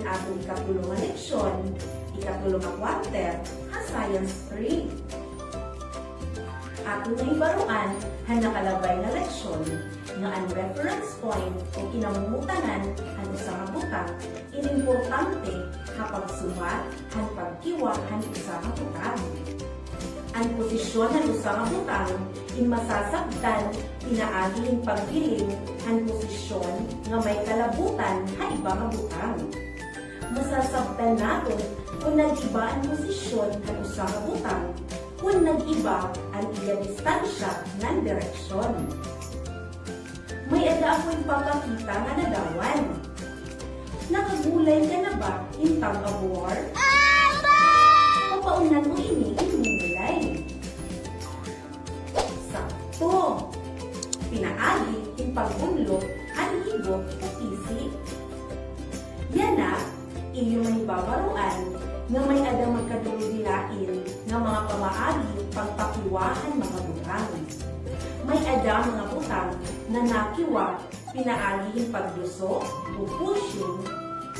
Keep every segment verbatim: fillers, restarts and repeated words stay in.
Aton ikatulo nga leksyon, ikatulo nga quarter, ha Science three. Aton nahibaroan han nakalabay nga leksyon nga an reference point o kinamumutanan han usa nga butang in importante ha pagsumat han pagkiwa han usa nga butang. An posisyon han usa nga butang in masasabtan pinaagi hin pagbiling han posisyon nga may kalabutan ha iba nga butang. Masasabtan naton kon nag-iba an posisyon han usa nga butang, kon nag-iba an iya distansya ngan direksyon. May-ada ako ipapakita nga ladawan. Nakagulay ka na ba hin tug of war? Papaunan mo ini hin gulay. Sakto. Pinaagi hin pagbunlot han higot o pisi. Yana, iyo man hibabaroan nga may-ada magkadurudilain nga mga pamaagi pagpakiwa han mga butang. May-ada mga butang na nakiwa pinaagi hin pagduso o pushing,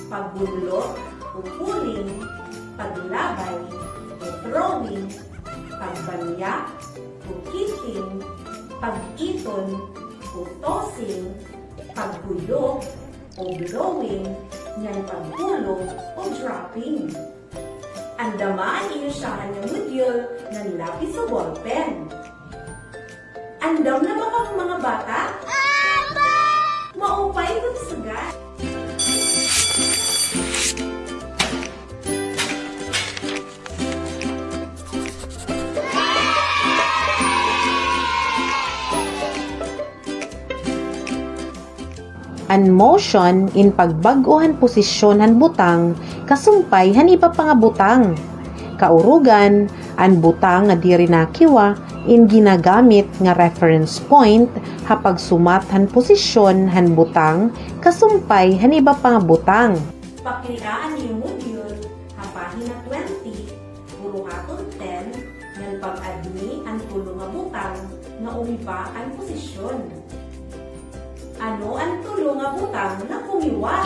pagbunlot o pulling, paglabay o throwing, pagbanyak o kicking, pag-iton o tossing, pagkuyo o blowing, ngan pagpulo o dropping. Andama an iyo syahan nga module ngan lapis o ballpen. Andam na ba kamo, mga bata? Apo! Maupay kon sugad. An motion in pagbag-o han posisyon han butang kasumpay han iba pa nga butang. Kaurugan, an butang nga diri nakiwa in ginagamit nga reference point ha pagsumat han posisyon han butang kasumpay han iba pa nga butang. Pakria an iyo module ha pahina twenty, buruhaton ten, ngan pag-admi an tulo nga butang nga umiba an posisyon. Ano an tulo nga butang nga kumiwa?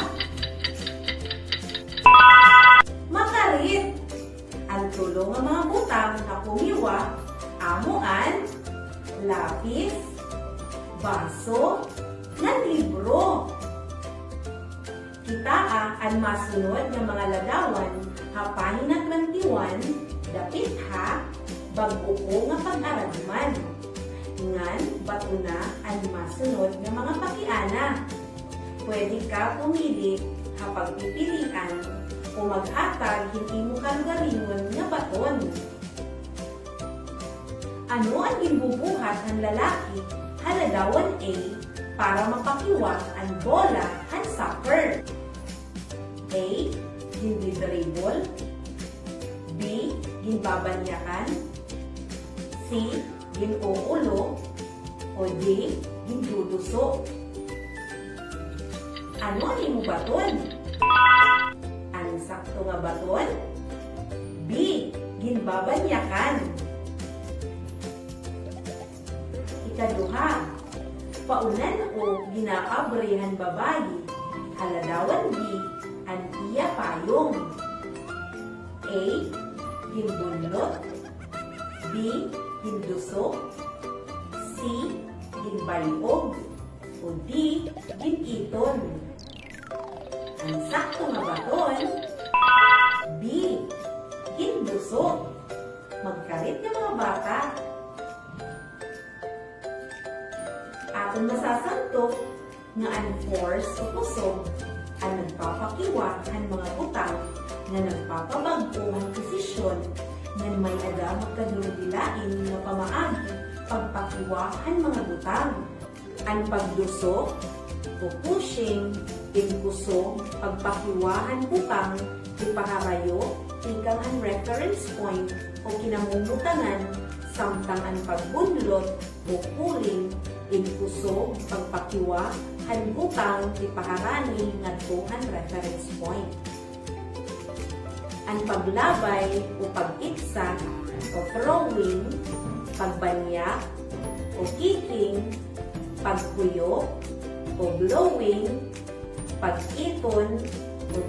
Makarit! An tulo nga mga butang nga kumiwa, amo an lapis, baso, ngan libro. Kitaa an masunod nga mga ladawan ha pahina twenty-one, dapit ha bag-o ko nga pag-aradman. Ngan batona an masunod nga mga pakiana. Pwede ka pumili ha pagpipilian o maghatag hin imo kalugaringon nga baton. Ano an ginbubuhat han lalaki ha ladawan A para mapakiwa an bola han soccer? A, gindidribble. B, ginbabanyakan. C, gin-uulo. O D, ginduduso. Ano an imo baton? An sakto nga baton? B, ginbabanyakan. Ikaduha, paunan o ginaabre han babaye ha ladawan B an iya payong? A, ginbunlot. B, ginduso. C, ginbay-og. O D, gin-iton. An sakto nga baton, B, ginduso. Magkarit nga mga bata. Aton masasantok nga an force o kusog an nagpapakiwa han mga butang nga nagpapabag-o han posisyon ngan may-ada magkadurudilain nga pamaagi pagpakiwa han mga butang. An pagduso o pushing in kusog pagpakiwa han butang ipaharayo tikang han reference point o kinamumutanan, samtang an pagbunlot o pulling in kusog pagpakiwa han butang ipaharani ngadto han reference point. An paglabay o pag-itsa o throwing, pagbanyak o kicking, pagkuyo o blowing, pag-iton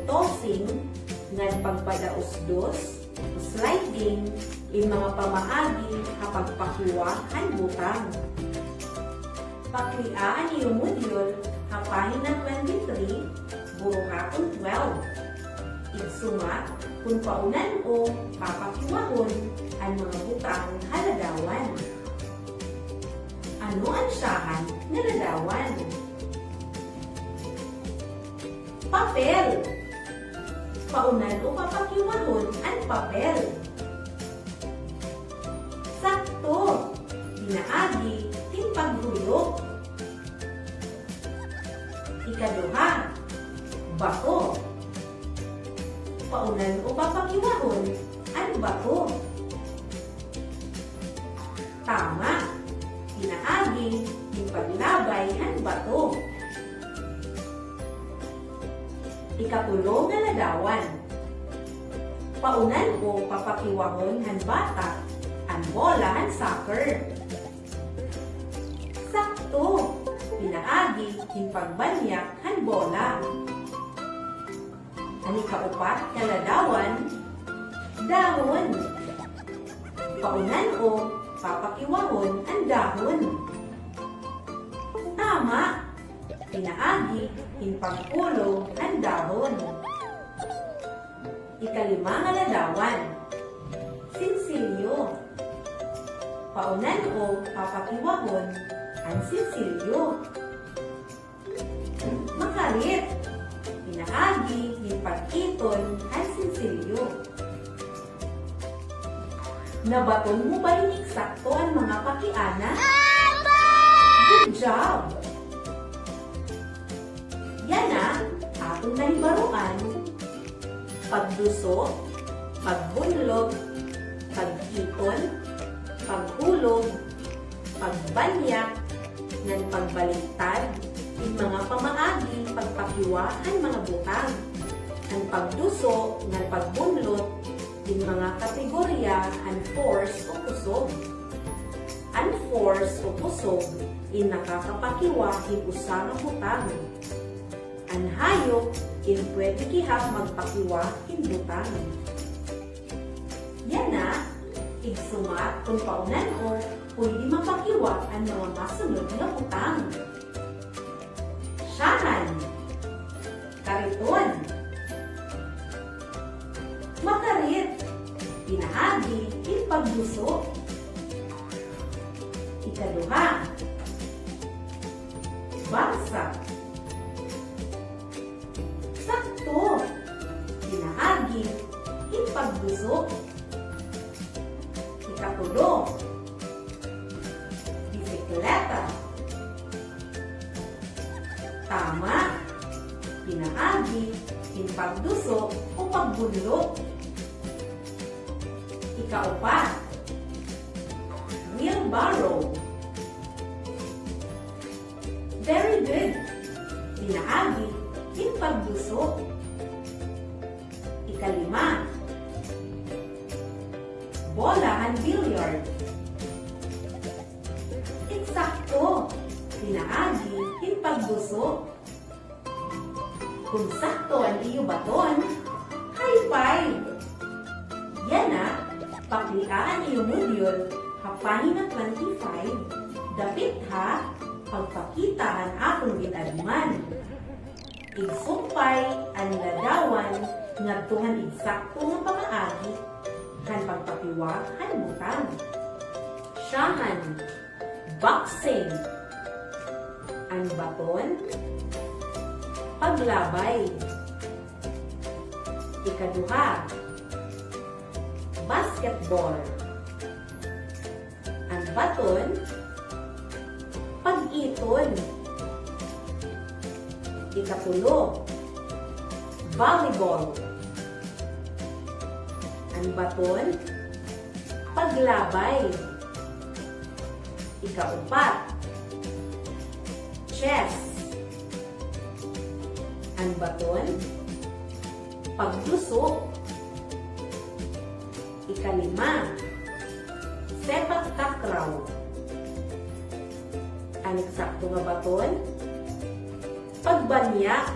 Tossing, ngan pagpadausdos, sliding, in mga pamaagi ha pagpakiwa han butang. Paklia an iyo modyul ha pahina twenty-three, buruhaton twelve. Igsumat kon paunan o papakiwahon an mga butang ha ladawan. Ano an syahan nga ladawan? Papel. Paunan o papakiwahon an papel? Sakto. Pinaagi hin paghuyop. Ikaduha, bato. Paunan o papakiwahon an bato? Tama. Pinaagi hin paglabay han bato. Ikatulo nga ladawan. Paunan o papakiwahon han bata an bola han soccer? Sakto. Pinaagi hin pagbanyak han bola. An ikaupat nga ladawan, dahon. Paunan o papakiwahon an dahon? Tama. Pinaagi hin pagkulog an dahon. Ikalima nga ladawan, sinsilyo. Paunan o papakiwahon an sinsilyo? Makarit. Pinaagi hin pag-iton an sinsilyo. Nabaton mo ba hin eksakto an mga pakiana? Good job! Yana, aton nahibaroan, pagduso, pagbunlot, pag-iton, paghulog, pagbanyak, ngan pagbaligtad, in mga pamaagi pagpakiwa han mga butang. An pagduso ngan pagbunlot, in mga kategorya han force o kusog. An force o kusog, in nakakapakiwa hin usa nga butang. An hayop, in pwede gihap magpakiwa hin butang. Yana, igsumat kon paunan o pwede mapakiwa an mga masunod nga butang. Syahan, kariton. Makarit, pinaagi hin pagduso. Ikaduha, bangsa. Sakto. Pinaagi hin pagduso. Ikatulo, bisikleta. Tama. Pinaagi hin pagduso o pagbunlot. Ikaupat, wheelbarrow. Very good. Pinaagi hin pagduso. Ikalima, bola han billiard. Eksakto. Pinaagi hin pagduso. Kon sakto an iyo baton, high five! Yana, paklia an iyo modyul ha pahina twenty-five, dapit ha pagpakita han akon gin-adman. Igsumpay an ladawan ngadto han eksakto nga pamaagi han pagpakiwa han butang. Syahan, boxing. An baton, paglabay. Ikaduha, basketball. An baton, pag-iton. Ikatulo, volleyball. An baton, paglabay. Ikaupat, chess. An baton, pagduso. Ikalima, sepak takraw. An eksakto nga baton, pagbanyak.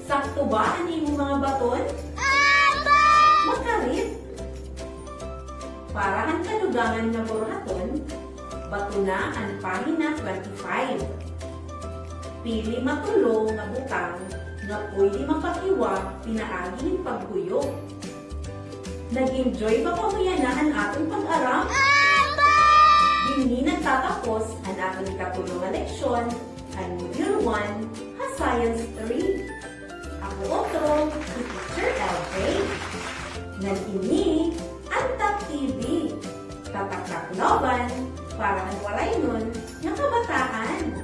Sakto ba an imo mga baton? Opo! Makarit! Para han kadugangan nga buruhaton, batona an pahina twenty-five. Pili matulo nga butang nga pwede mapakiwa pinaagi hin paghuyo. Nag-enjoy ba kamo yana han aton pag-aram? Opo! Dinhi nagtatapos an aton ikatulo nga leksyon, an Module one, ha Science three. Ako otro, si Teacher L J. Ngan ini an Tatak T V. Tatak Tacloban, para han Waraynon nga kabataan.